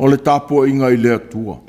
O le tapuaiga i le Atua.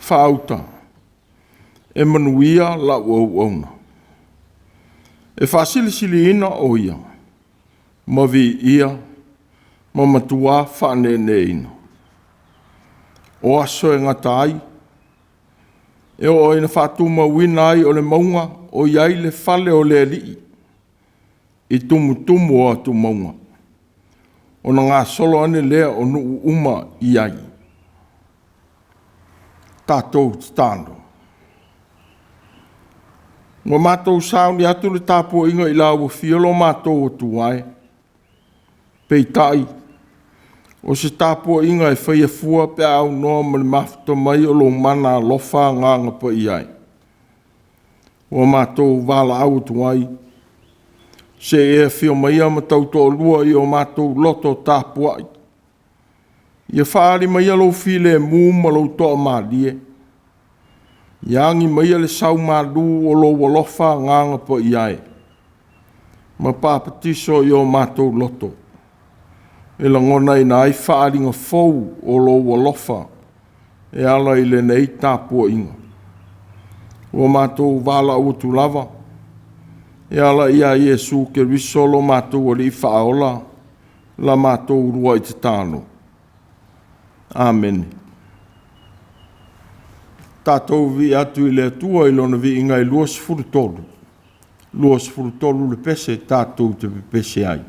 Faauta, e manuia lau auauna, e faasilisiliina o Ia ma viia ma matua faaneeneeina. O aso e gata ai, e oo ina faatumauina ai o le mauga o i ai le fale o le Alii i tumutumu o atumauga, ona gasolo ane lea o nuu uma i ai. Tatou tatalo. Ua matou sauni atu i le tapuaiga i lau afio lo matou Atua e, peitai o se tapuaiga e faia fua pe a aunoa ma le mafuta mai o lou mana alofa Agaga Paia e. Ua matou valaau atu ai, se i e afio maia ma tautoalua i o matou loto tapuai, ia faaali maia lou filemu ma lou toamalie, ia agi maia le sau malu o lou alofa Agaga Paia e, ma papatiso i o matou loto, e lagonaina ai faaaliga fou o lou alofa e ala i lenei tapuaiga. Ua matou valaau atu lava e ala ia Iesu Keriso lo matou Alii Faaola la matou uluai tatalo. Amene. Tatou viia atu i le Atua i lona viiga e 23, 23 le pese tatou te pepese ai.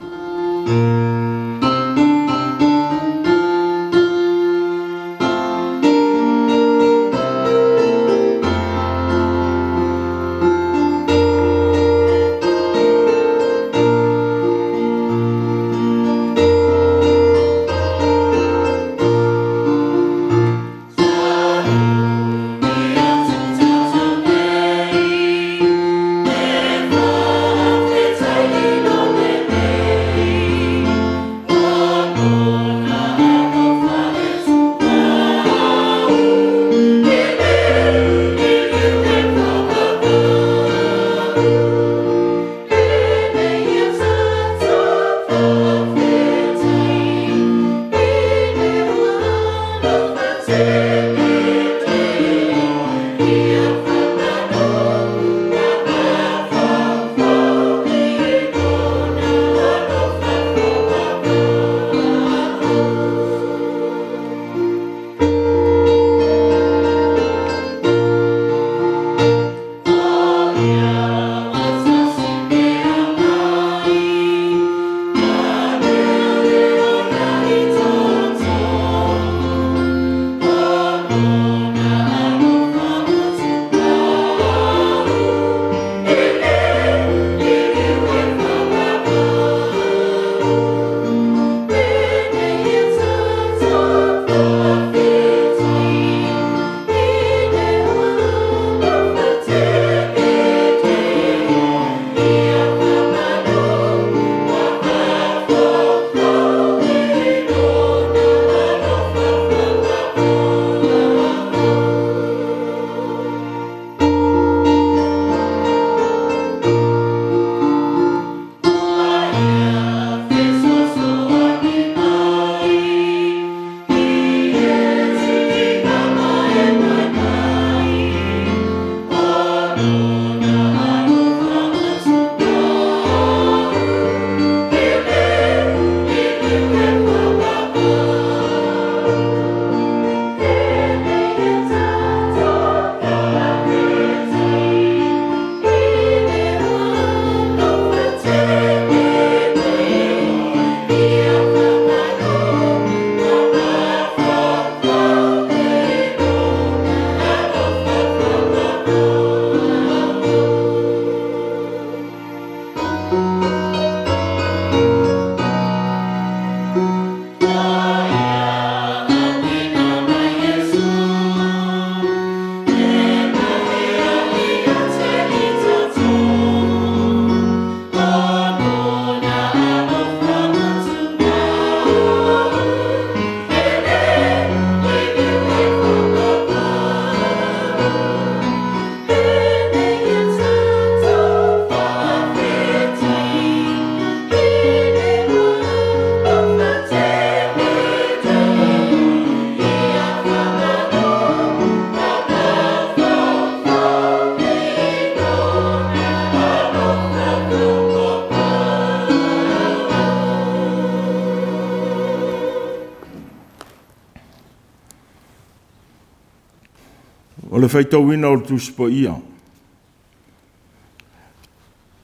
O le faitauina o le Tusi Paia.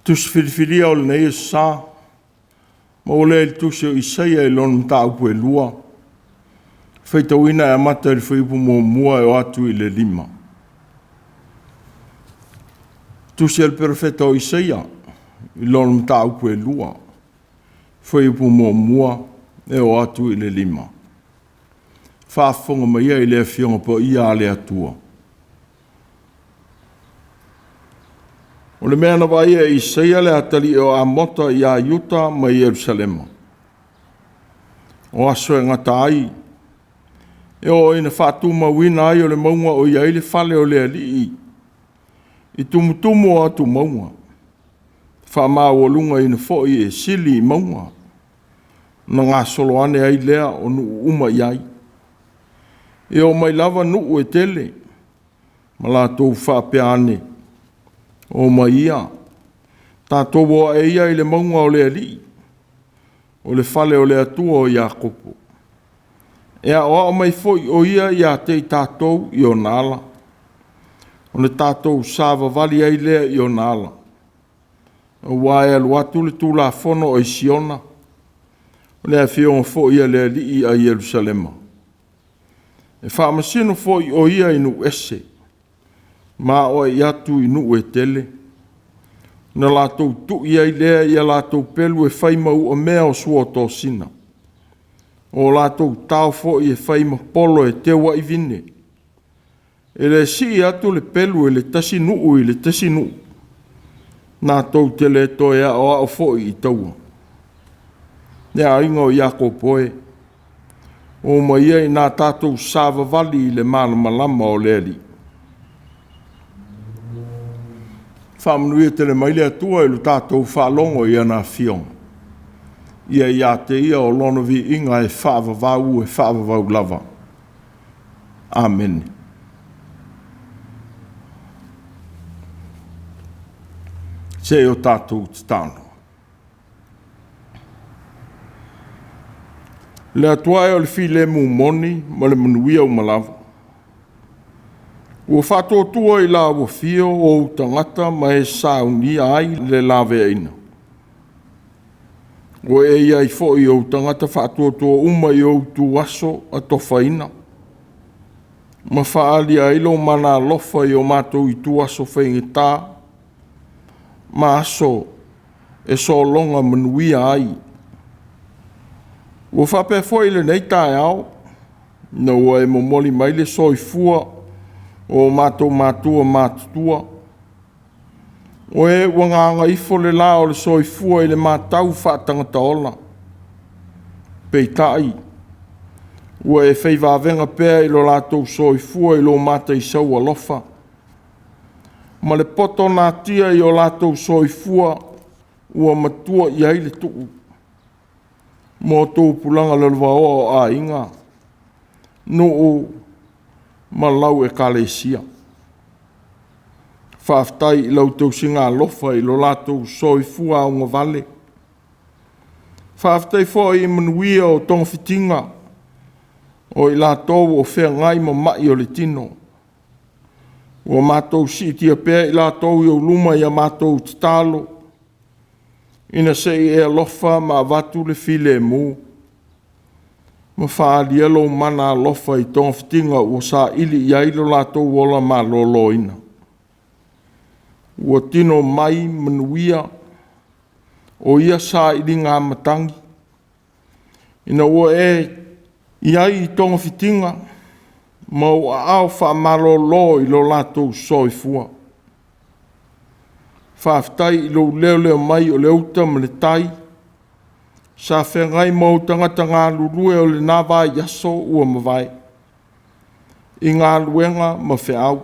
Tusi filifilia o lenei Aso Sa, maua lea i le Tusi o Isaia i lona mataupu e 2, faitauina e amata i le fuaiupu 1 e oo atu i le 5. Tusi a le Perofeta o Isaia i lona mataupu e 2, fuaiupu 1 e oo atu i le 5. Faafofoga maia i le Afioga Paia a le Atua. O le mea na vaaia e Isaia le atalii o Amota ia Iuta ma Ierusalema, o aso e gata ai, e oo ina faatumauina ai o le mauga o i ai le fale o le Alii i tumutumu o atumauga, faamaualugaina foi e sili i mauga, ona gasolo ane ai lea o nuu uma i ai. E oo mai lava nuu e tele, ma latou faapea ane, O mai ia, tatou o ae ia i le mauga o le Alii, o le fale o le Atua o Iakopo. E aoao mai foi o ia ia te i tatou i ona ala, ona tatou savavali ai lea i ona ala. Aua e alu atu le Tulafono i Siona, o le afioga foi a le Alii a Ierusalema. E faamasino foi o ia i nuu ese, ma aoai atu i nuu e tele, ona latou tui ai lea i a latou pelu e fai ma uamea o suotosina, o latou tao foi e fai ma polo e teu ai vine. E le sii atu le pelu e le tasi nuu i le tasi nuu, latou te le toe aoao foi i taua. Le aiga o Iakopo e, o mai ia ina tatou savavali i le malamalama o le Alii. Faamanuia tele mai le Atua i lo tatou faalogo i ana Afioga. Ia ia te Ia o Lona viiga e faavavau e faavavau lava. Amene. Se i o tatou tatalo. Le Atua e o le filemu moni ma le manuia uma lava. Ua faatuatua i la ua afio ou tagata ma e saunia ai le laveaiina. Ua e i ai foi ou tagata faatuatua uma i ou ituaso atofaina, ma faaalia ai lou mana alofa i o matou ituaso faigata ma aso e sologa manuia ai. Ua faapea foi lenei taeao, ina ua e momoli mai le soifua o matou matua matutua, o e ua gagaifo le la o le soifua i le matau faatagata ola. Peitai, ua e fai vavega pea i lo latou soifua i lo mataisau alofa, ma le poto natia i o latou soifua ua matua i ai le tuu, mo tupulaga lalovaoa o aiga, nuu ma lau Ekalesia. Faafetai i lau tausiga alofa i lo latou soifua augavale. Faafetai foi i manuia o togafitiga o i latou o feagai ma mai o le tino. Ua matou siitia pea i latou i ou luma i a matou tatalo, ina se i e alofa ma avatu le filemu, ma faaalia lou mana alofa i togafitiga ua saili i ai lo latou ola maloloina. Ua tino mai manuia o ia sailiga matagi, ina ua e i ai i togafitiga ma ou aao faamalolo i lo latou soifua. Faafetai i lou leoleo mai o le uta ma le tai sa feagai ma ou tagata galulue o lena vaiaso ua mavae i galuega ma feau.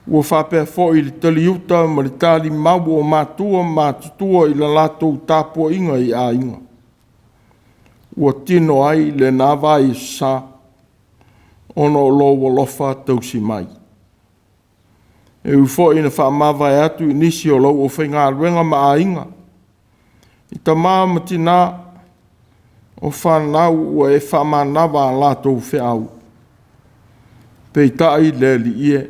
Ua faapea foi le taliuta ma le talimau o matua ma matutua i le latou tapuaiga i aiga. Ua tino ai lena vaiaso sa ona o lou alofa tausi mai. E ui foi ina faamavae atu i nisi o lau aufaigaluega ma aiga, i tama ma tina o fanau ua e faamanava a latou feau. Peitai le Alii e,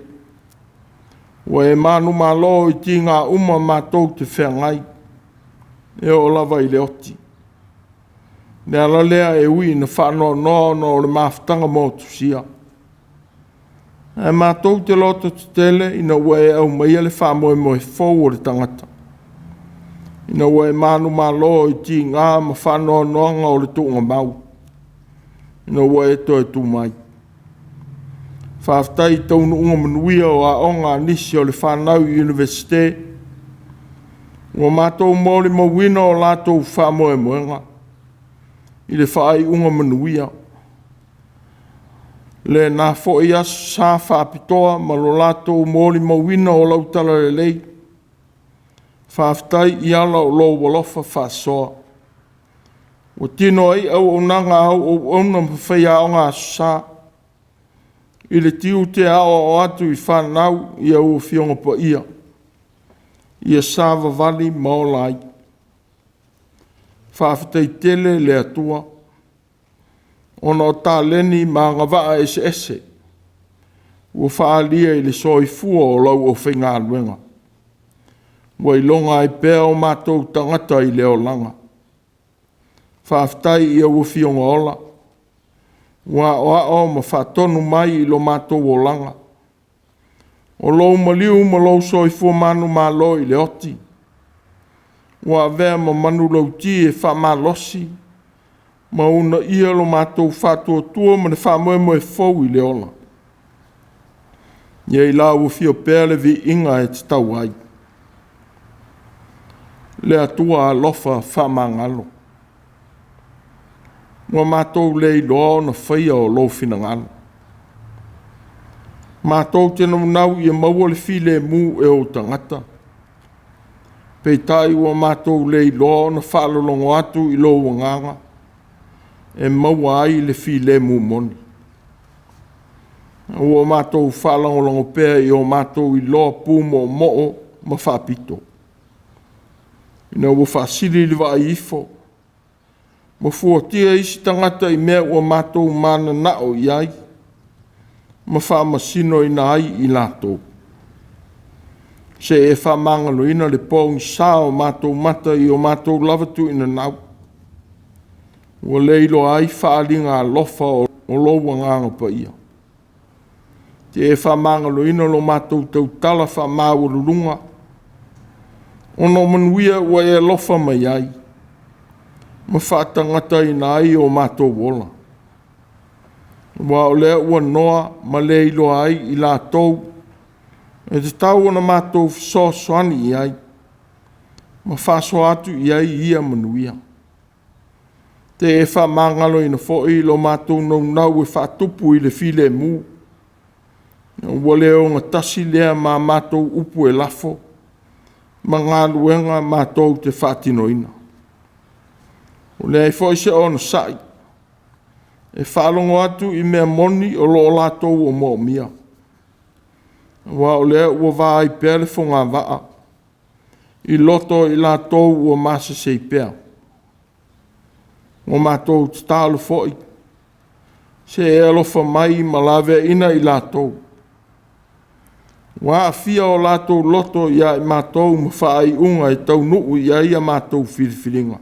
ua e manumalo i tiga uma matou te feagai, e oo lava i le oti. O le ala lea e ui ina faanoanoa ona o le mafutaga motusia, ae matou te lototetele ina ua e aumaia le faamoemoe fou o le tagata, ina ua e manumalo i tiga ma faanoanoaga o le tuugamau, ina ua e toe tu mai. Faafetai i taunuuga manuia o aoga a nisi o le fanau i Iunivesite, ua matou molimauina o latou faamoemoega i le faaiuga manuia. I lena foi Aso Sa faapitoa ma lo latou molimauina o lau talalelei, faafetai i ala o lou alofa faasoa, ua tino ai auaunaga a au auauna ma faiaoga Aso Sa i le tiute aoao atu i fanau i au Afioga Paia, ia savavali ma ola ai. Faafetai tele le Atua ona o taleni ma agavaa eseese ua faaalia i le soifua o lau aufaigaluega, ua iloga ai pea o matou tagata i le olaga. Faafetai i au Afioga Ola ua aoao ma faatonu mai i lo matou olaga. O lou maliu ma lou soifua manumalo i le oti ua avea ma manulauti e faamalosi ma uunaia lo matou faatuatua ma le faamoemoe fou i le ola. Ia i lau afio pea le viiga e tatau ai. Le Atua alofa faamagalo, ua matou le iloa ona faia o lou finagalo. Matou te naunau ia maua le filemu e ou tagata, peitai ua matou le iloa ona faalologo atu i lou Agaga e maua ai le filemu moni. Ua matou faalagolago pea i o matou iloa pumoomoo ma faapito, ina ua faasili le vaai ifo ma fuatia isi tagata i mea ua matou mananao i ai ma faamasinoina ai i latou. Se i e faamagaloina le pogisa o matou mata i o matou lava tuuinanau, ua le iloa ai faaaliga alofa o lou Agaga Paia. Te e faamagaloina lo matou tautala faamaualuluga ona o manuia ua e alofa mai ai ma faatagataina ai o matou ola. Aua o lea ua noa ma le iloa ai i latou e tatau ona matou fesoasoani i ai ma faasoa atu i ai ia manuia. Te e faamagaloina foi lo matou naunau e faatupu i le filemu, ua le ogatasi lea ma matou upu e lafo ma galuega matou te faatinoina. Ua leai foi se onosai e faalogo atu i mea moni o lo o latou omoomia, aua o lea ua vaai pea le fogavaa i loto o i latou ua masesei pea. Ua matou tatalo foi, se i e alofa mai ma laveaina i latou ua aafia o latou loto ia i matou ma faaiuga e taunuu i ai a matou filifiliga,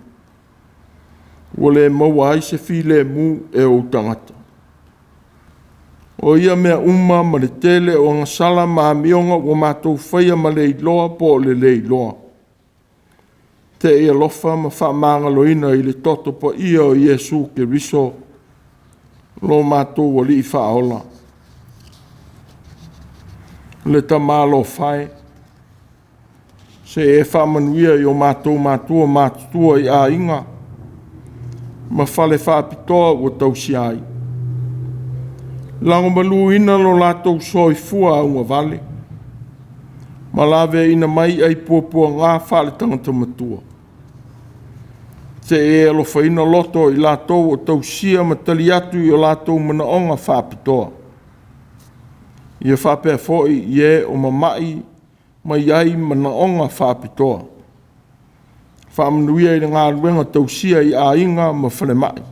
ua le maua ai se filemu e ou tagata. O ia mea uma ma le tele o agasala ma amioga ua matou faia ma le iloa po o le le iloa, te i alofa ma faamagaloina i le toto paia o Iesu Keriso lo matou Alii Faaola. Le Tama alofa e, se i e faamanuia i o matou matua matutua i aiga ma fale faapitoa ua tausia ai, lagomaluina lo latou soifua augavale ma laveaiina mai ai puapuaga faale-tagata matua. Se i e alofaina loto o i latou o tausia ma tali atu i o latou manaoga faapitoa. Ia faapea foi i e o mamai ma i ai manaoga faapitoa. Faamanuia i le galuega tausia i aiga ma falemai.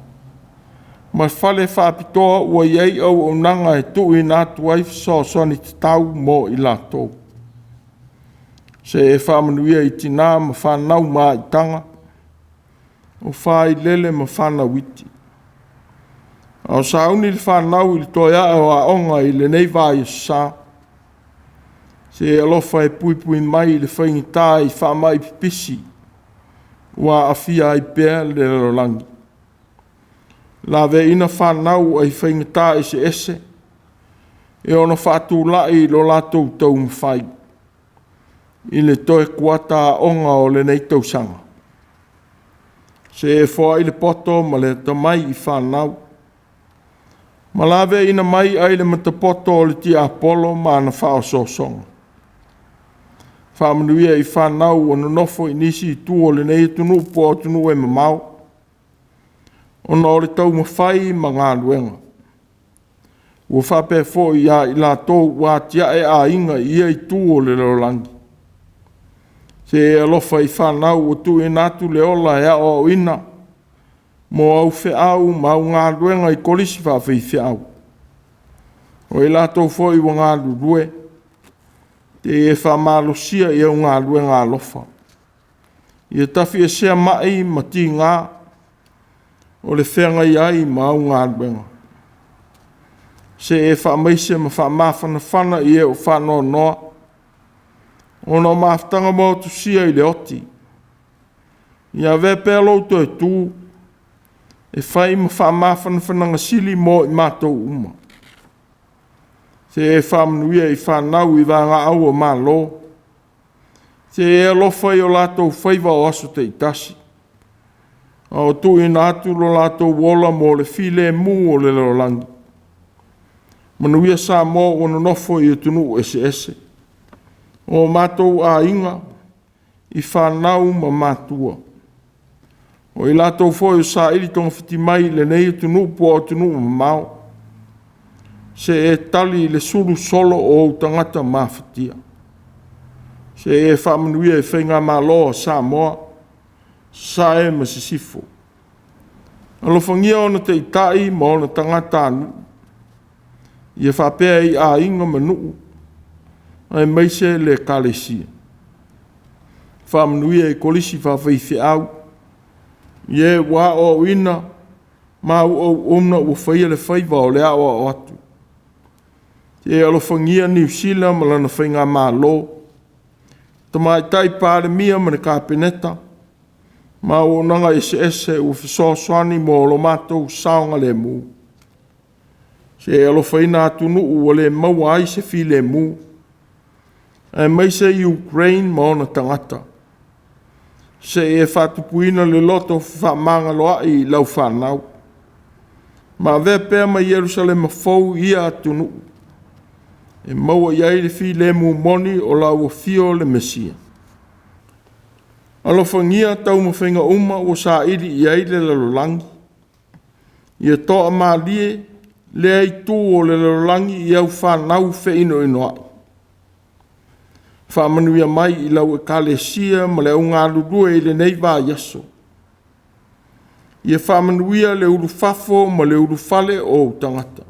ma fale faapitoa ua i ai auaunaga e tuuina atu ai fesoasoani tatau mo i latou. Se e faamanuia i tinā ma fanau maitaga, o failele ma fanau iti. A o sauni le fanau i le toe ae o aoga i lenei vaiaso sa, se i e alofa e puipui mai i le faigata i faamai pipisi ua aafia ai pea le lalolagi. Laveaiina fanau ai faigata eseese e ono faatulai i lo latou taumafai i le toe kuata aoga o lenei tausaga. Se e foai le poto ma le atamai i fanau, ma laveaiina mai ai le matapoto o le tiapolo ma ana faaosoosoga. Faamanuia i fanau ua nonofo i nisi itu o lenei atunuu po o atunuu e mamao ona o le taumafai ma galuega. Ua faapea foi ia i latou ua atiae aiga i ia itu o le lalolagi. Se e alofa i fanau ua tuuina atu le ola e aoaoina mo au feau ma au galuega i kolisi faafaifeau. O i latou foi ua galulue, ia e faamalosia i au galuega alofa. Ia tafiesea mai ma tiga o le feagai ai ma au galuega. Se e faamaise ma faamafanafana i e o faanoanoa ona o mafutaga matusia i le oti. Ia avea pea lou toe tu e fai ma faamafanafanaga sili mo i matou uma. Se e faamanuia i fanau i vagaau o Malo, se e alofa i o latou faiva o aso taitasi, a o tuuina atu lo latou ola mo le filemu o le lalolagi. Manuia Samoa ua nonofo i atunuu eseese, o matou aiga, i fanau ma matua. O i latou foi ua saili togafiti mai i lenei atunuu po o atunuu mamao, se i e tali i le sulu solo o ou tagata mafatia. Se i e faamanuia i Faigamalo a Samoa, Sasae ma Sisifo. Alofagia ona taitai ma ona tagatanuu, ia faapea i aiga ma nuu, aemaise le Ekalesia. Faamanuia i kolisi faafaifeau, i e ua aoaoina ma auauauna ua faia le faiva o le aoao atu. Ia e alofagia Niu Sila ma lana Faigamalo, Tamaitai Palemia ma le Kapeneta, ma auaunaga eseese ua fesoasoani mo lo matou saogalemu. Se i e alofaina atunuu ua le maua ai se filemu, aemaise Ukraine ma ona tagata. Se i e faatupuina le loto fefaamagaloai i lau fanau, ma avea pea ma Ierusalema fou ia atunuu e maua i ai le filemu moni o lau afio le Mesia. Alofagia taumafaiga uma ua saili i ai le lalolagi, ia toamalie lea itu o le lalolagi i au fanau feinoinoai. Faamanuia mai i lau Ekalesia ma le au galulue i lenei vaiaso. Ia faamanuia le ulufafo ma le ulufale o ou tagata.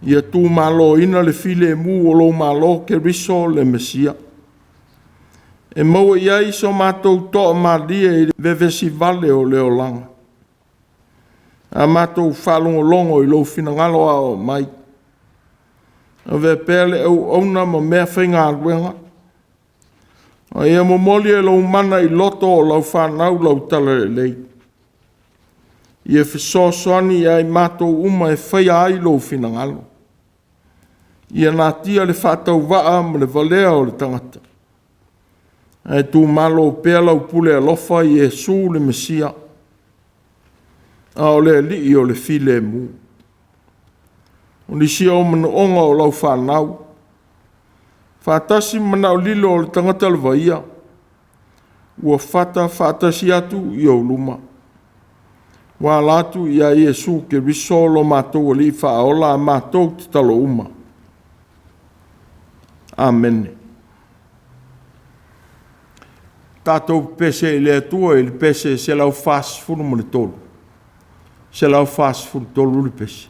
Ia tumaloina le filemu o lou Malo Keriso le Mesia, e maua i ai so matou toamalie i le vevesi vale o le olaga. A matou faalogologo i lou finagalo aoao mai, avea pea le auauna ma meafaigaluega, a ia momoli e lou mana i loto o lau fanau lau talalelei. Ia fesoasoani ia i matou uma e faia ai lou finagalo. Ia natia le faatauvaa ma le valea o le tagata, ae tumalo pea lau pule alofa Iesu le Mesia, a o le Alii o le filemu. O nisi ou manaoga o lau fanau, faatasi ma manao lilo o le tagata lavaia, ua fata faatasi atu i ou luma, ua ala atu ia Iesu Keriso lo matou Alii Faaola a matou tatalo uma. Amene. Tatou pepese i le Atua i le pese 143. 143 le pesi.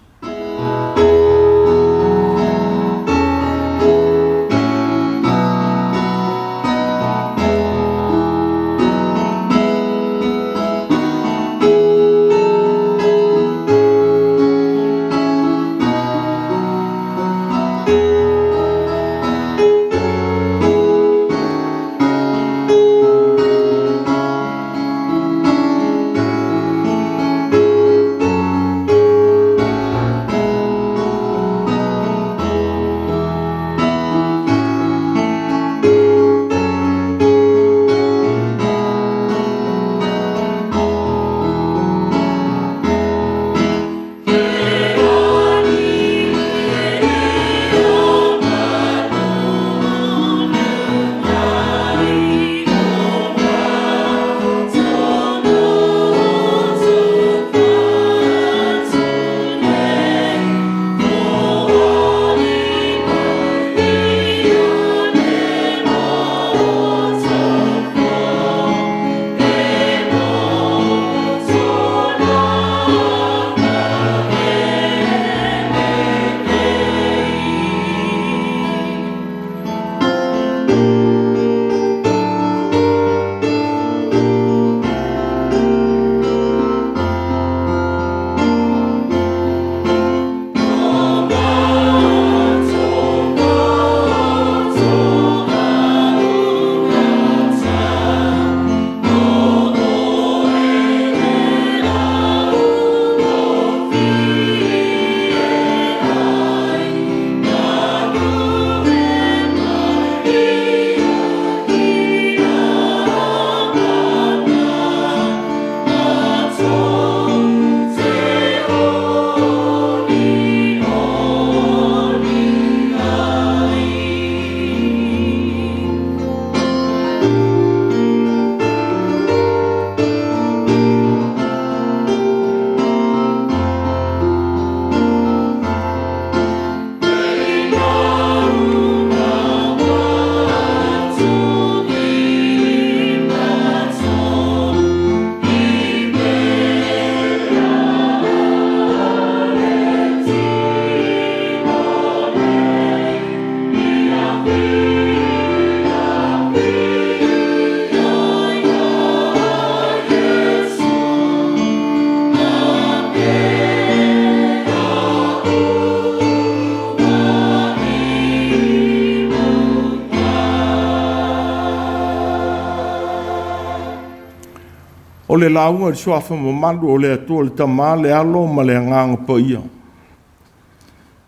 O le lauga i le Suafa mamalu o le Atua le Tama, le Alo ma le Agaga Paia.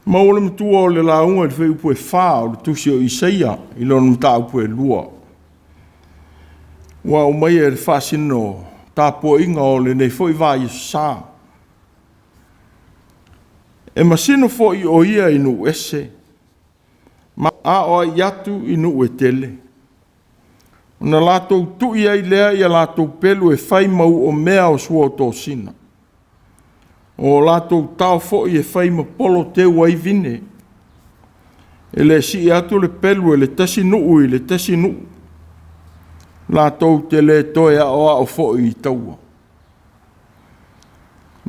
Maua le matua o le lauga i le fuaiupu e 4 o le tusi o Isaia i lona mataupu e 2. Ua aumaia i le faasino tapuaiga o lenei foi vaiaso. E masino foi o ia i nuu ese, ma aoai atu i nuu e tele. Ona latou tui ai lea ia latou pelu e fai ma uomea o suotosina, o latou tao foi e fai ma polo teu ai vine. E le sii atu le pelu e le tasi nuu i le tasi nuu, latou te le toe aoao foi i taua.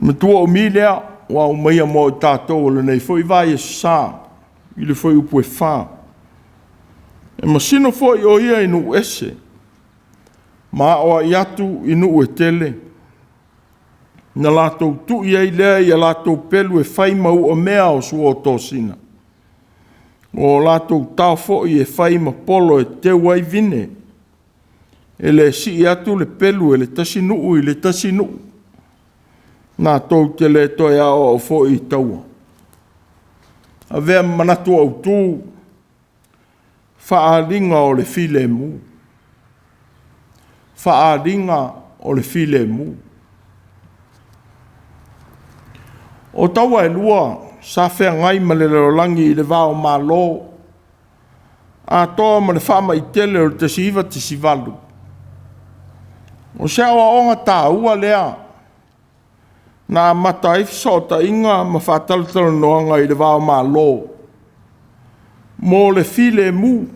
Matua o mi lea ua aumaia mo i tatou o lenei foi vaiaso i le fuaiupu e 4. E masino foi o ia i nuu ese, ma aoai atu i nuu e tele, na latou tui ai lea ia latou pelu e fai ma uamea o suotosina, o latou tao foi e fai ma polo e teu ai vine. E le sii atu le pelu e le tasi nuu i le tasi nuu, latou te le toe aoao foi i taua. Avea ma manatu autu, faaaliga o le filemu. Faaaliga o le filemu. O taua e lua sa feagai ma le lalolagi i le va o Malo, atoa ma le faamai tele o le 1918. O se aoaoga taua lea na amata ai fesootaiga ma faatalatalanoaga i le va o Malo mo le filemu,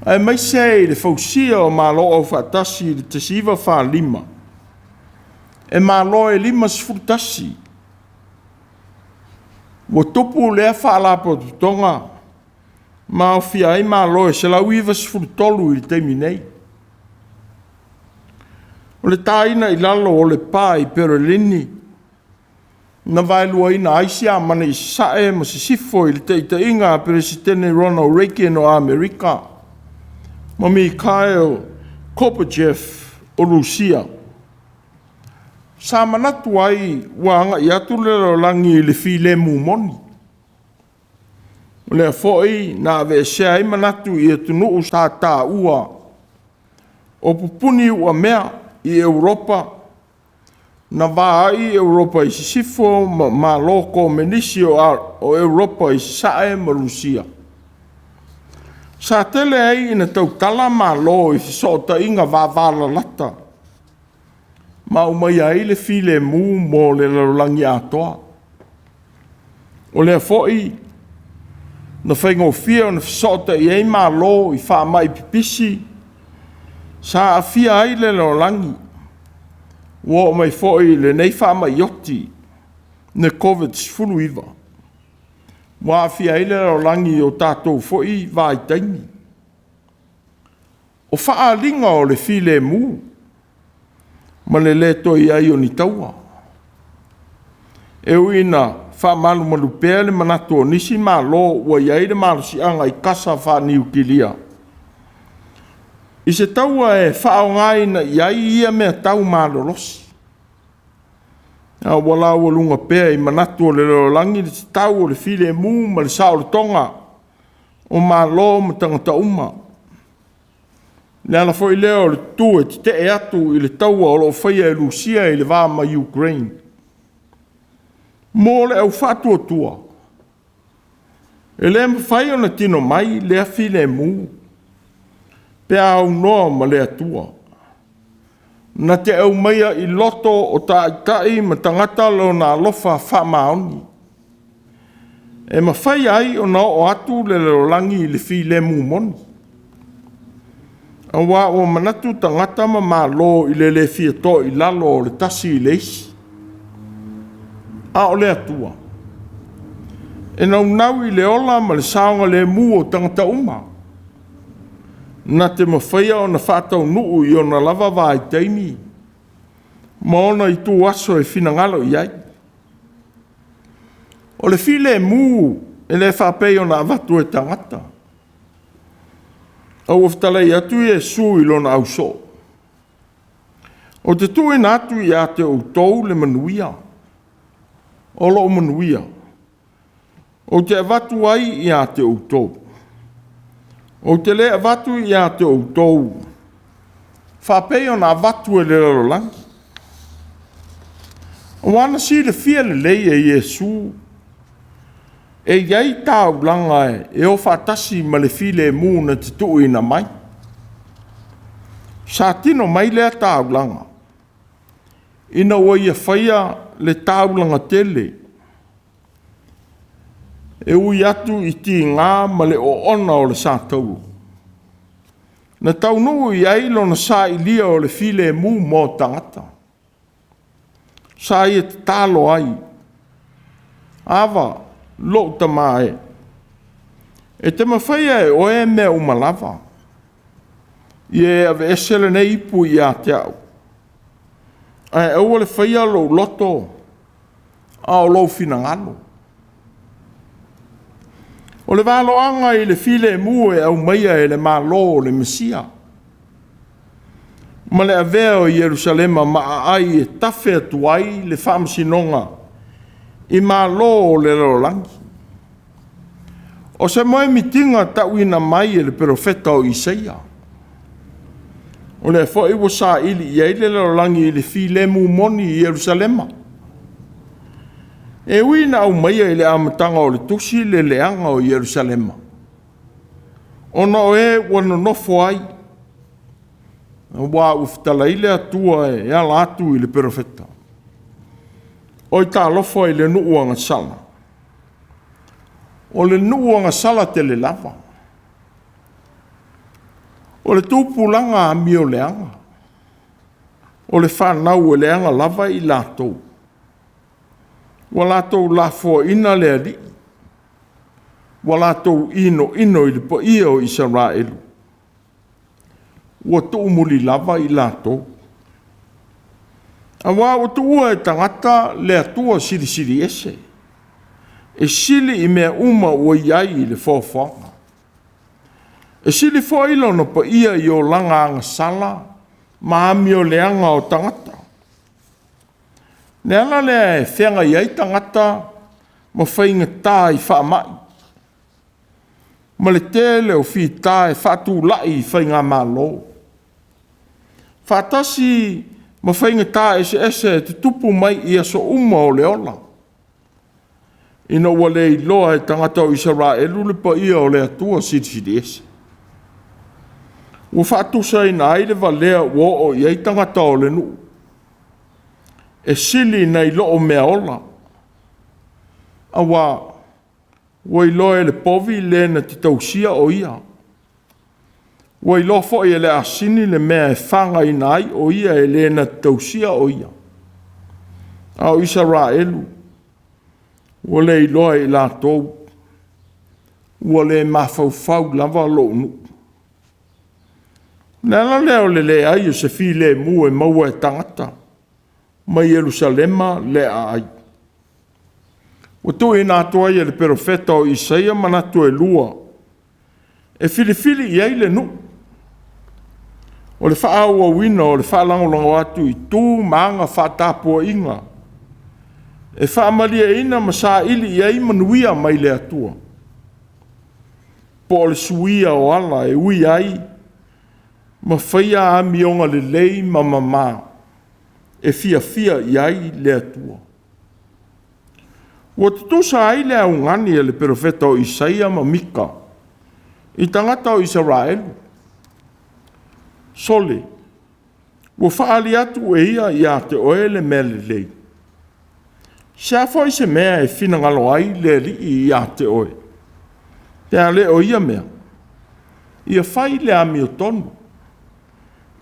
aemaise i le fausia o Malo Aufaatasi i le 1945. E malo e 51. Ua tupu lea faalapotopotoga ma aofia ai Malo e 193 i le taimi nei. O le taina i lalo o le pa i Perelini na vaeluaina ai Siamani i Sasae ma Sisifo i le taitaiga a Peresetene Ronald Reagan o Amerika ma Mikhail Gorbachev o Rusia. Sa manatu ai ua agai atu le lalolagi i le filemu moni. O lea foi na aveesea ai manatu i atunuu sa taua o pupuni uamea i Europa, na va ai Europa i Sisifo ma Malo Komenisi o Europa i Sasae ma Rusia. Sa tele ai ina tautala Malo i fesootaiga vavalalata ma aumaia ai le filemu mo le lalolagi atoa. O lea foi na faigofie ona fesootai ai Malo i faamai pipisi sa aafia ai le lalolagi, ua oo mai foi i lenei faamai oti, le Koviti-19, ua aafia ai le lalolagi i o tatou foi vaitaimi. O faaaliga o le filemu ma le le toe i ai o ni taua. E ui ina faamalumalu pea le manatu o nisi Malo ua i ai le malosiaga i kasa faaniukilia i se taua e faaaogaina i ai ia mea tau malolosi, a ua laualuga pea i manatu o le lalolagi le tatau o le filemu ma le saolotoga o Malo ma tagata uma. O le ala foi lea o le tutu e tetee atu i le taua o lo o faia e Rusia i le va ma Ukraine. Mo le aufaatuatua, e le mafai ona tino mai lea filemu pe a aunoa ma le Atua, na te aumaia i loto o taitai ma tagata Lona alofa faamaoni, e mafai ai ona oo atu le lalolagi i le filemu moni. Aua ua manatu tagata ma Malo i le le fia toilalo o le tasi i le isi. A o le Atua, e naunau i le ola ma le saogalemu o tagata uma, na te mafaia ona faataunuu i ona lava vaitaimi ma ona ituaso e finagalo i ai. O le filemu e le faapei ona avatu e tagata, a ua fetalai atu Iesu i lona ausoo, “Ou te tuuina atu ia te outou le manuia, o lou manuia, ou te avatu ai ia te outou. Ou te le avatu ia te outou faapei ona avatu e le lalolagi.” Aua na silafia lelei e Iesu e i ai taulaga e o faatasi ma le filemu na te tuuina mai. Sa tino mai lea taulaga ina ua ia faia le taulaga tele e ui atu i tiga ma le oona o le satauro, na taunuu i ai lona sailia o le filemu mo tagata. Sa ia tatalo ai, “Ava, lou Tama e, e te mafaia e oe mea uma lava, ia e aveese lenei ipu ia te au, ae aua le faia lou loto, a o lou finagalo.” O le valoaga i le filemu e aumaia e le Malo o le Mesia, ma le avea o Ierusalema ma aai e tafe atu ai le faamasinoga i Malo o le lalolagi. O se moemitiga tauina mai e le perofeta o Isaia. O lea foi ua saili i ai le lalolagi i le filemu moni i Ierusalema. E ui ina aumaia i le amataga o le tusi le leaga o Ierusalema, ona o e ua nonofo ai, aua ua fetalai le Atua e ala atu i le perofeta, “Oi talofa i le nuu agasala, o le nuu agasala tele lava, o le tupulaga amioleaga. O le fanau e leaga lava i latou, ua latou lafoaina le Alii, ua latou inoino i le paia o Isaraelu, ua tuumuli lava i latou. Aua ua tuua e tagata le Atua Silisili Ese, e sili i mea uma ua i ai i le foafoaga. E sili foi lona paia i olaga agasala ma amioleaga o tagata. O le ala lea e feagai ai tagata ma faigata i faamai, ma le tele o fita e faatulai i faigamalo, faatasi ma faigata eseese e tutupu mai i aso uma o le ola, ina ua le iloa e tagata o Isaraelu le paia o le Atua Silisili Ese. Ua faatusaina ai le valea ua oo i ai tagata o le nuu, e sili nai lo meaola, aua ua iloa e le povi le na te tausia o ia, ua iloa foi e le asini le mea e fagaina ai o ia e le na te tausia o ia. A o Isaraelu, ua le iloa e i latou, ua le mafaufau lava lou nuu. O le ala lea o le leai o se filemu e maua e tagata ma Ierusalema le aai. Ua tuuina atu ai e le perofeta o Isaia manatu e lua e filifili i ai le nuu, o le faaauauina o le faalagolago atu i tu ma aga faatapuaiga, e faamalieina ma saili i ai manuia mai le Atua, po o le suia o ala e ui ai ma faia amioga lelei ma mama e fiafia i ai le Atua. Ua tutusa ai le augani a le perofeta o Isaia ma Mika i tagata o Isaraelu. Sole, ua faaali atu e ia ia te oe le mea lelei. Se a foi se mea e finagalo ai le Alii ia te oe, pe a le o ia mea, ia fai le amiotonu,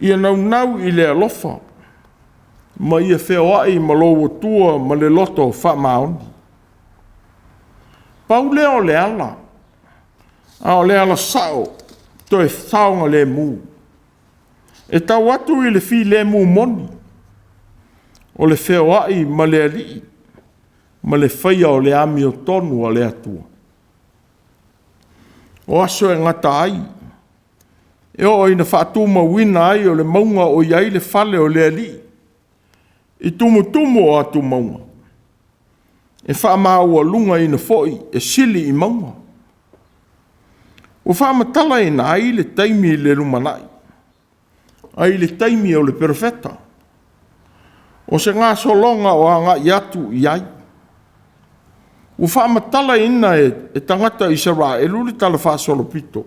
ia naunau i le alofa, ma ia feoai ma lou Atua ma le loto faamaoni. Pau lea o le ala, a o le ala sao toe saogalemu, e tau atu i le filemu moni, o le feoai ma le Alii ma le faia o le amiotonu a le Atua. O aso e gata ai, e oo ina faatumauina ai o le mauga o i ai le fale o le Alii i tumutumu o atumauga, e faamaualugaina foi e sili i mauga. Ua faamatalaina ai le taimi i le lumanai, ae i le taimi o le perofeta, o se gasologa o agai atu i ai. Ua faamatalaina e tagata Isaraelu le talafaasolopito,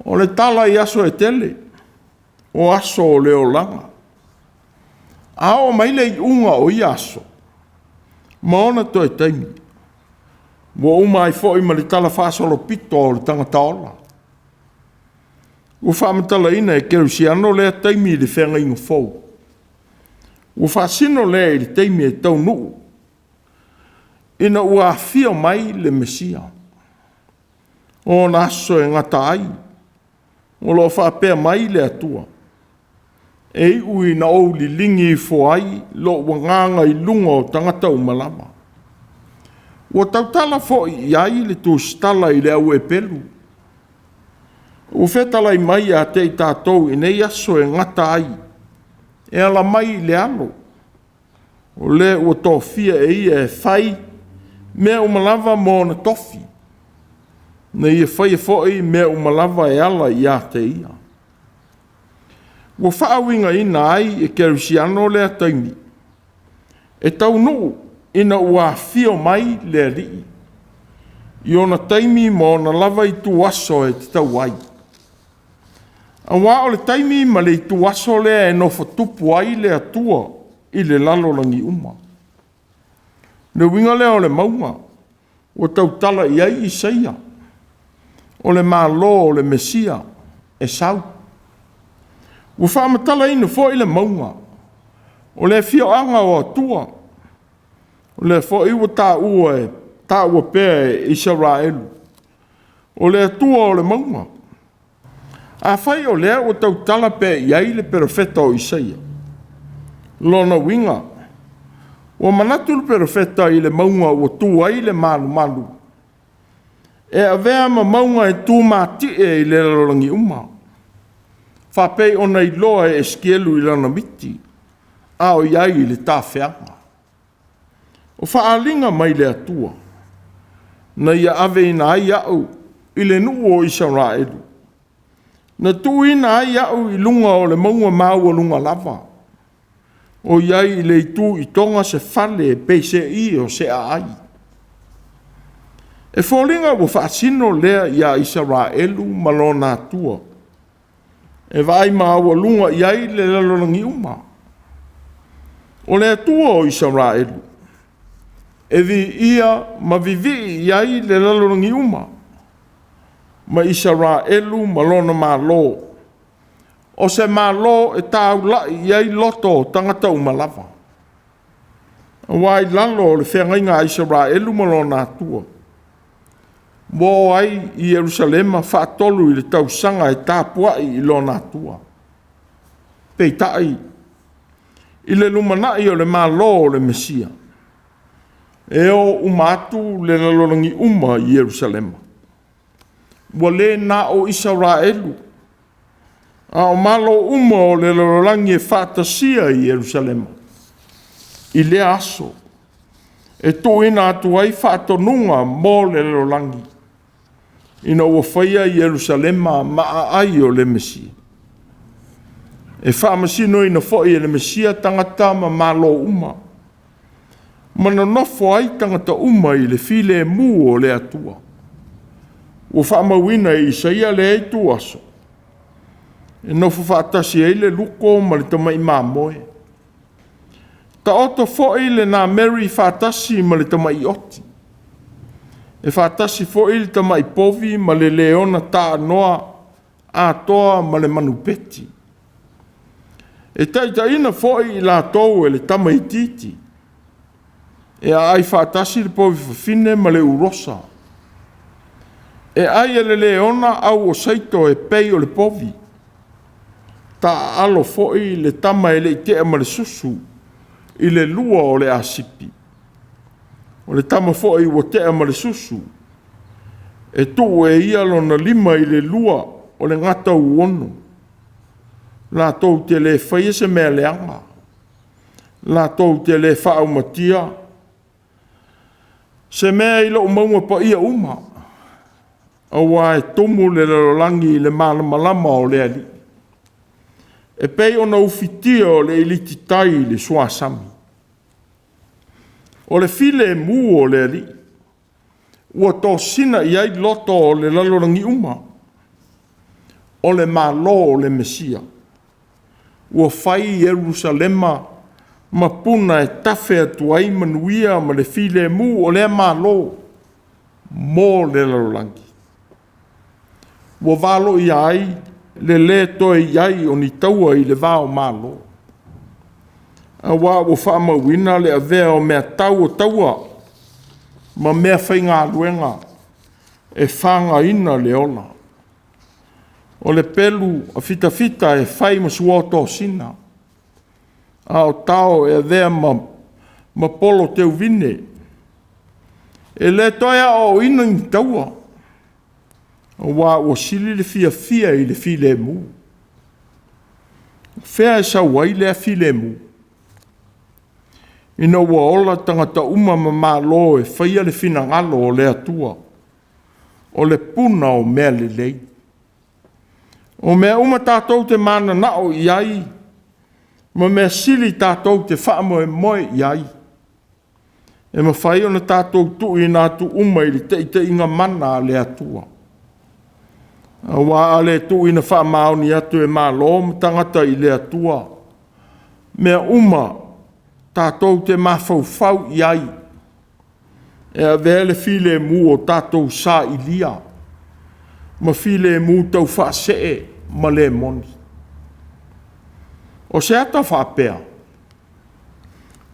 o le tala i aso e tele, o aso o le olaga. A oo mai le iuga o ia aso ma ona toe taimi, ua uma ai foi ma le talafaasolopito o le tagata ola. Ua faamatalaina e kerisiano lea taimi i le feagaiga fou. Ua faasino lea i le taimi e taunuu ina ua afio mai le Mesia. O ona aso e gata ai, o lo o faapea mai le Atua, e iu ina ou liligi ifo ai lou agaga i luga o tagata uma lava. Ua tautala foi i ai le tusitala i le au Eperu, ua fetalai mai ia te i tatou i nei aso e gata ai, e ala mai i le Alo, o le ua tofia e Ia e fai mea uma lava ma ona tofi, na ia faia foi mea uma lava e ala ia te Ia. Ua faauigaina ai e kerisiano lea taimi, e taunuu ina ua afio mai le Alii i ona taimi ma ona lava ituaso e tatau ai. Aua o le taimi ma le ituaso lea e nofo tupu ai le Atua i le lalolagi uma. O le uiga lea o le mauga ua tautala i ai Isaia, o le Malo o le Mesia e sau. Ua faamatalaina foi le mauga, o le afioaga o Atua, o lea foi ua taua pea e Isaraelu, o le Atua o le mauga. Afai o lea ua tautala pea i ai le perofeta o Isaia, lona uiga, ua manatu le perofeta i le mauga ua tu ai le malumalu, e avea ma mauga e tumatie i le lalolagi uma, faapei ona iloa e Esikielu i lana miti, a o i ai i le tafeaga. O faaaliga mai le Atua, na ia aveina ai au i le nuu o Isaraelu, na tuuina ai au i luga o le mauga maualuga lava, o i ai i le itu i toga se fale e peiseai o se aai. E foliga ua faasino lea ia Isaraelu ma lona Atua, e vaai maualuga i ai le lalolagi uma. O le Atua o Isaraelu, e viia ma vivii i ai le lalolagi uma, ma Isaraelu ma lona Malo, o se Malo e taulai i ai loto o tagata uma lava. Aua i lalo o le feagaiga a Isaraelu ma lona Atua, ua o ai i Ierusalema faatolu i le tausaga e tapuai i lona Atua. Peitai, i le lumanai o le Malo o le Mesia, e o uma atu le lalolagi uma i Ierusalema. Ua le na o Isaraelu, a o Malo uma o le lalolagi e faatasia i Ierusalema i lea aso, e tuuina atu ai faatonuga mo le lalolagi, ina ua faia Ierusalema ma aai o le Mesia. E faamasinoina foi e le Mesia tagata ma Malo uma, ma nonofo ai tagata uma i le filemu o le Atua. Ua faamauina e Isaia lea ituaso, e nofo faatasi ai le luko ma le tamai mamoe. Taoto foi le nameri faatasi ma le tamai oti, e faatasi foi le tamai povi ma le leona taanoa atoa ma le manupeti. E taitaiina foi i latou e le tamaitiiti, e aai faatasi le povi fafine ma le ulosa. E ai e le leona au osaito e pei o le povi, taaalo foi le tama e le i tea ma le susu i le lua o le asipi. O le tama foi ua tea ma le susu, e tuu e ia lona lima i le lua o le gatauono. Latou te le faia se mea leaga, latou te le faaumatia se mea i lou mauga paia uma, aua e tumu le lalolagi i le malamalama o le Alii, e pei ona ufitia o le ilititai i le suasami. O le filemu o le Alii ua tosina i ai loto o le lalolagi uma. O le Malo o le Mesia ua fai Ierusalema ma puna e tafe atu ai manuia ma le filemu o lea Malo mo le lalolagi. Ua valoia ai le lē toe i ai o ni taua i le va o Malo, aua ua faamauina le avea o meatau o taua ma meafaigaluega e fagaina le ola. O le pelu a fitafita e fai ma suotosina, a o tao e avea ma polo teuvine. E le toe aoaoina ni taua, aua ua sili le fiafia i le filemu. O fea e sau ai lea filemu? Ina ua ola tagata uma ma malo e faia le finagalo o le Atua, o le puna o mea lelei. O mea uma tatou te mananao i ai, ma mea sili tatou te faamoemoe i ai, e mafai ona tatou tuuina atu uma i le taitaiga mana a le Atua. Aua a le tuuina faamaoni atu e Malo ma tagata i le Atua, mea uma tatou te mafaufau i ai, e avea le filemu o tatou sailia ma filemu taufaasee ma le moni. O se ata faapea,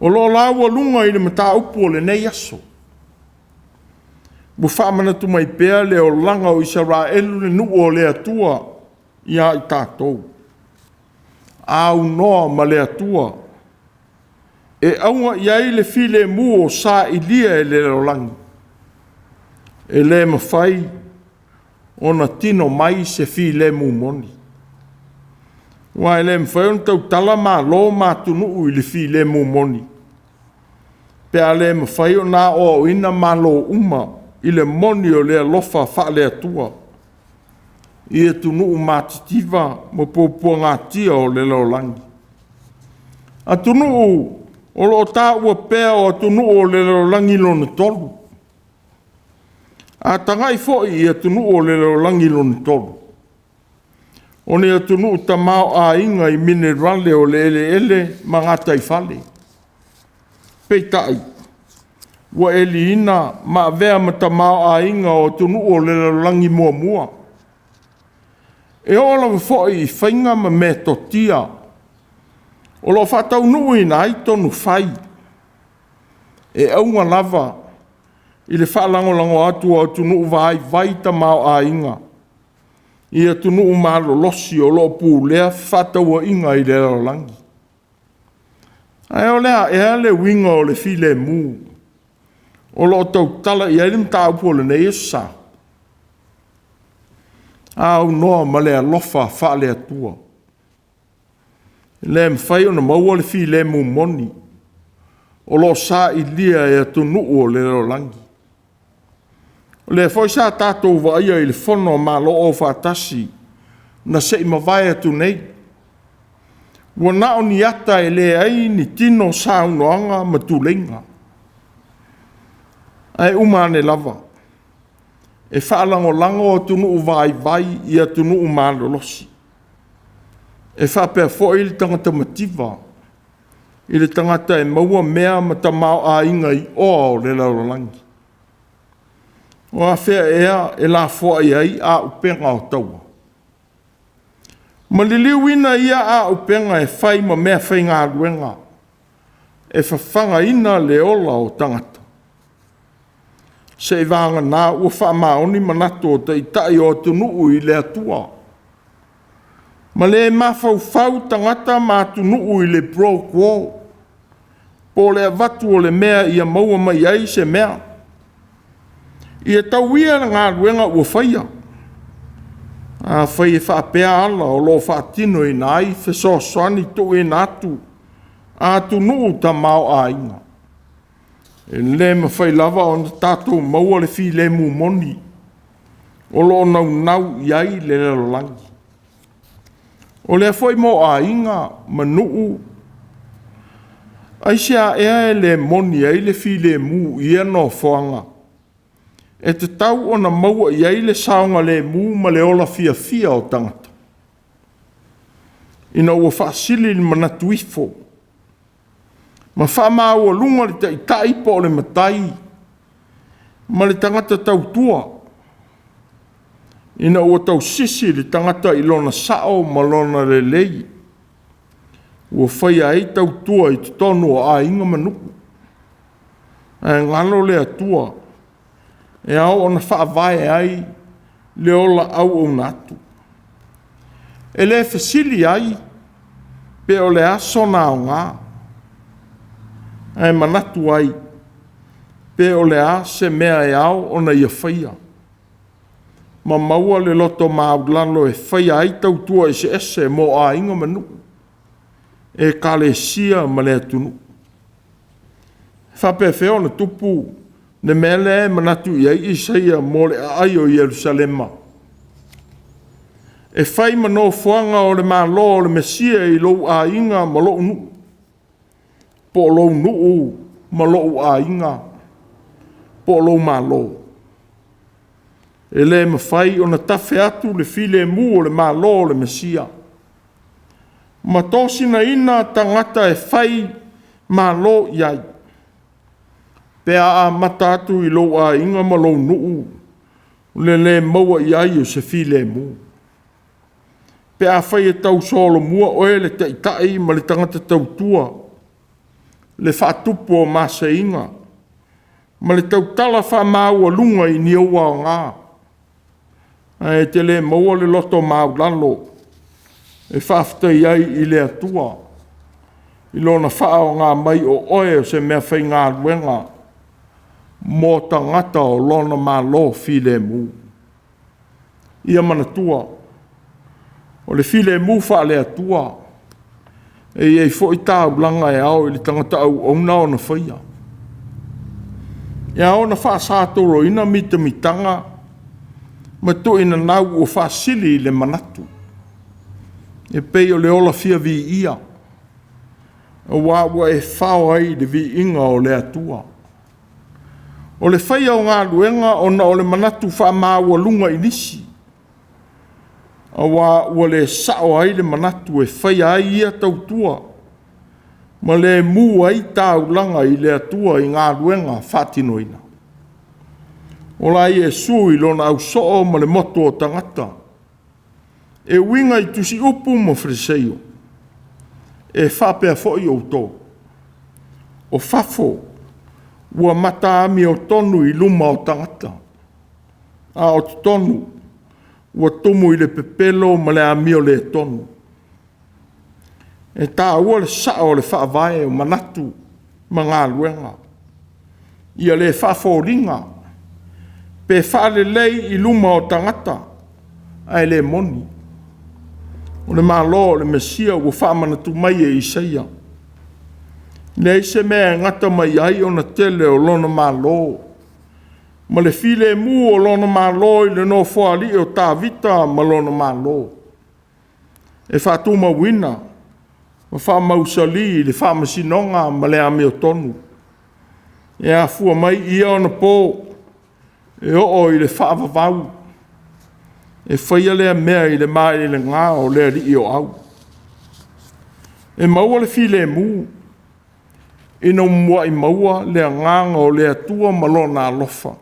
o lo o laualuga i le mataupu o lenei aso, ua faamanatu mai pea le olaga o Isaraelu le nuu o le Atua ia i tatou, aunoa ma le Atua e auga i ai le filemu o sailia e le lalolagi, e le mafai ona tino mai se filemu moni. Aua e le mafai ona tautala Malo ma atunuu i le filemu moni pe a le mafai ona aoaoina Malo uma i le moni o le alofa faale-Atua i atunuu matitiva ma puapuagatia o le lalolagi. Atunuu o lo o taua pea o atunuu o le lalolagi lona tolu. A tagai foi i atunuu o le lalolagi lona tolu, o ni atunuu tamaoaiga i minerale o le eleele ma gataifale. Peitai, ua eliina ma avea ma tamaoaiga o atunuu o le lalolagi muamua. E oo lava foi i faiga ma metotia o lo o faataunuuina ai tonu fai, e auga lava i le faalagolago atu o atunuu vaivai tamaoaiga i atunuu malolosi o lo o pulea fefaatauaiga i le lalolagi. Ae o le a ea le uiga o le filemu o lo o tautala i ai le mataupu o lenei aso Sa? Aunoa ma le alofa faale-Atua. E le mafai ona maua le filemu moni o lo o sailia e atunuu o le lalolagi. O lea foi sa tatou vaaia i le Fono a Malo Afaatasi na se i mavae atu nei, ua na o ni ata e leai ni tino saunoaga ma tuleiga. Ae uma ane lava, e faalagolago atunuu vaivai i atunuu malolosi. E faapea foi le tagata mativa i le tagata e maua mea ma tamaoaiga iʻoa o le lalolagi. O afea ea e lafoai ai auupega o taua? Ma liliuina ia auupega e fai ma meafaigaluega e fafagaina le ola o tagata? Seiavagana ua faamaoni manatu o Taitai o atunuu i le Atua, ma le mafaufau tagata ma atunuu i le pro-quo, po o le avatu o le mea ia maua mai ai se mea. Ia tau ia le galuega ua faia, afai e faapea ala o lo o faatinoina ai fesoasoani tuuina atu a atunuu tamaoaiga. E le mafai lava ona tatou maua le filemu moni o lo o naunau i ai le lalolagi. O lea foi mo aiga ma nuu, aisea ea e le moni ai le filemu i ia nofoaga e tatau ona maua i ai le saogalemu ma le ola fiafia o tagata? Ina ua faasili le manatu ifo ma faamaualuga le taitai po o le matai ma le tagata tautua, ina ua tausisi le tagata i lona sao ma lona lelei, ua faia ai tautua i totonu o aiga ma nuu. Ae galo le Atua e ao ona faavae ai le ola auauna atu. E le fesili ai pe o le a sona aoga, ae manatu ai pe o le a se mea e ao ona ia faia, ma maua le loto maualalo e faia ai tautua eseese mo aiga ma nuu, ekalesia ma le atunuu. E faapefea ona tupu le mea lea e manatu i ai Isaia mo le aai o Ierusalema, e fai ma nofoaga o le Malo o le Mesia i lou aiga ma lou nuu, po o lou nuu ma lou aiga, po o lou malo. E le mafai ona tafe atu le filemu o le Malo o le Mesia ma tosinaina tagata e fai malo i ai, pe a amata atu i lou aiga ma lou nuu le le maua i ai o se filemu. Pe afai e tau solomua oe le taitai ma le tagata tautua, le faatupu o maseiga ma le tautala faamaualuga i ni ou aoga, ae e te le maua le loto maualalo e faafetai ai i le Atua i Lona faaaoga mai o oe o se meafaigaluega mo tagata o Lona malo filemu. Ia manatua, o le filemu faale-Atua, e i ai foi taulaga e ao i le tagata auauna ona faia. E ao ona faasatoloina mitamitaga ma tuuinanau ua faasili i le manatu, e pei o le ola fia viia, aua ua e fao ai i le viiga o le Atua. O le faia o galuega ona o le manatu faamaualuga i nisi, aua ua le sao ai le manatu e faia ai ia tautua ma le mu ai taulaga i le Atua i galuega faatinoina. Ola Iesu i lona ausoo ma le motu o tagata, e uiga i tusiupu ma Fariseio, e faapea foi outou, o fafo ua mata amiotonu i luma o tagata, a o totonu ua tumu i le pepelo ma le amioletonu. E taua le sao o le faavae o manatu ma galuega, ia le faafoliga pe faalelei i luma o tagata ae le moni. O le Malo o le Mesia ua faamanatu mai e Isaia, e leai se mea e gata mai ai ona tele o lona malo ma le filemu o lona malo i le nofoalii o Tavita ma lona malo, e faatumauina ma faamausali le faamasinoga ma le amiotonu, e afua mai i ia ona po e oo i le faavavau. E faia lea mea i le maelega o le Alii o Au. E maua le filemu ina ua muai maua le agaga o le Atua ma Lona alofa,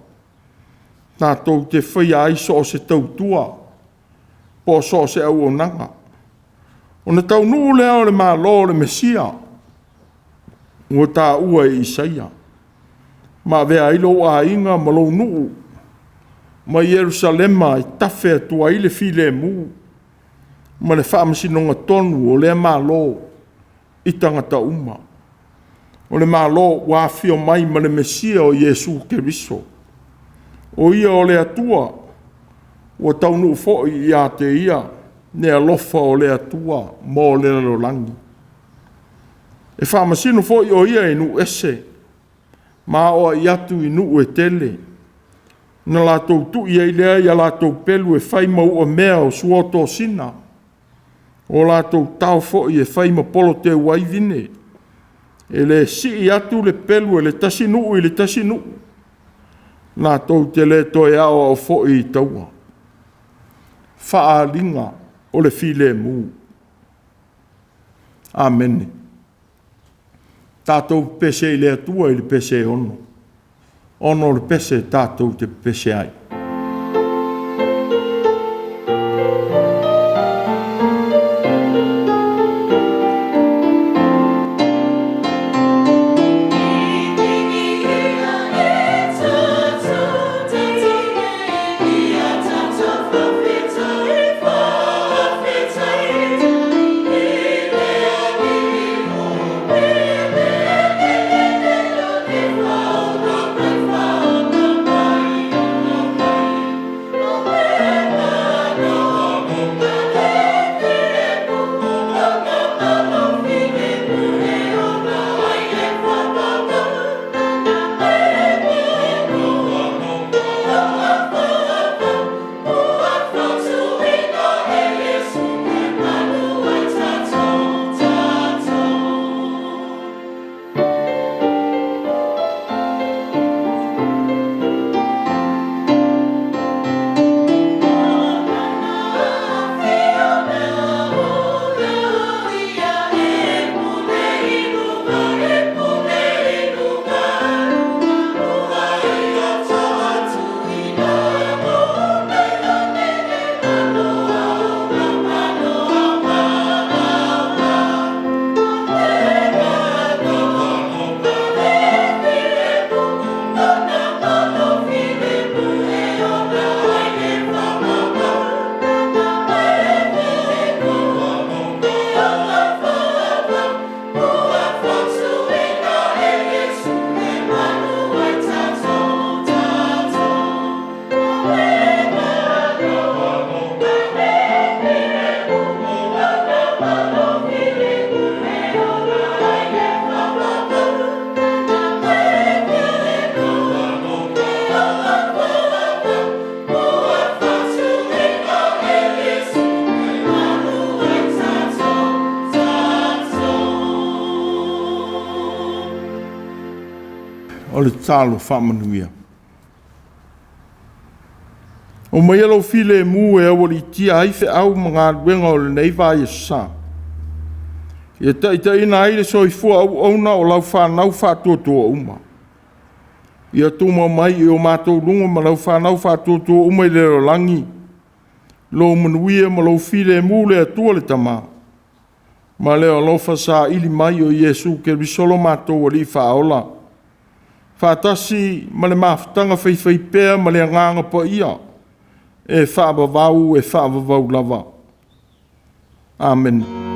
tatou te faia ai so o se tautua po o so o se auaunaga. Ona taunuu lea o le Malo o le Mesia ua taua e Isaia, ma avea ai lou aiga ma lou nuu ma Ierusalema e tafe atu ai le filemu ma le faamasinoga tonu o lea Malo i tagata uma. O le Malo ua afio mai ma le Mesia o Iesu Keriso, o Ia o le Atua ua taunuu foi ia te Ia le alofa o le Atua mo le lalolagi. E faamasino foi o Ia i nuu ese ma aoai atu i nuu e tele, ona latou tui ai lea i a latou pelu e fai ma uamea o suotosina, o latou tao foi e fai ma polo teu ai vine. E le sii atu le pelu a le tasi nuu i le tasi nuu, latou te le toe aoao foi i taua. Faaaliga o le filemu. Amene. Tatou pepese i le Atua i le pese e 6, ona o le pese tatou te pepese ai. O le tatalo faamanuia. Aumaia lou filemu e aualiitia ai feau ma galuega o lenei vaiaso sa, ia taitaiina ai le soifua auauna o lau fanau faatuatua uma. Ia tumau mai i o matou luga ma lau fanau faatuatua uma i le lalolagi lou manuia ma lou filemu le Atua le Tama, ma le alofa saili mai o Iesu Keriso lo matou Alii Faaola, faatasi ma le mafutaga faifaipea ma le Agaga Paia, e faavavau e faavavau lava. Amene.